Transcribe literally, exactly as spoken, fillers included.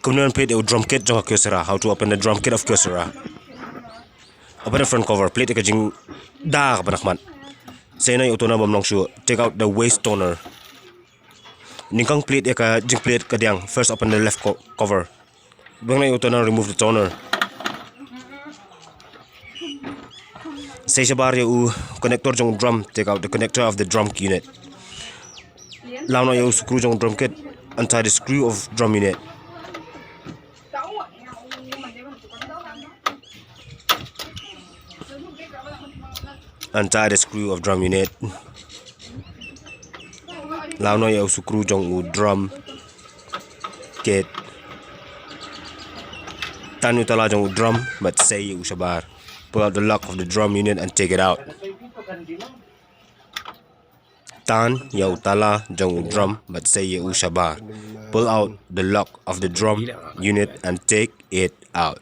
Kumno ban plie ïa u drum kit jong ka Kyocera. How to open the drum kit of Kyocera. Open the front cover. Plie ïa ka jingda kaba na khmat. Sei noh ïa u toner bym long shuh. Take out the waste toner. Nyngkong plie ïa ka jingplie kadiang. First open the left co- cover. Bang na ïa u toner, remove the toner. Sei shabar ïa u connector jong u drum. Take out the connector of the drum unit. Law noh ïa u screw jong u drum kit. Untie the screw of drum unit. Untie the screw of drum unit. Law noh ïa u screw jong u drum kit. Tan ïa u tala jong u drum bad sei ïa u shabar. Pull out the lock of the drum unit and take it out. Tan ïa u tala jong u drum bad sei ïa u shabar. Pull out the lock of the drum unit and take it out.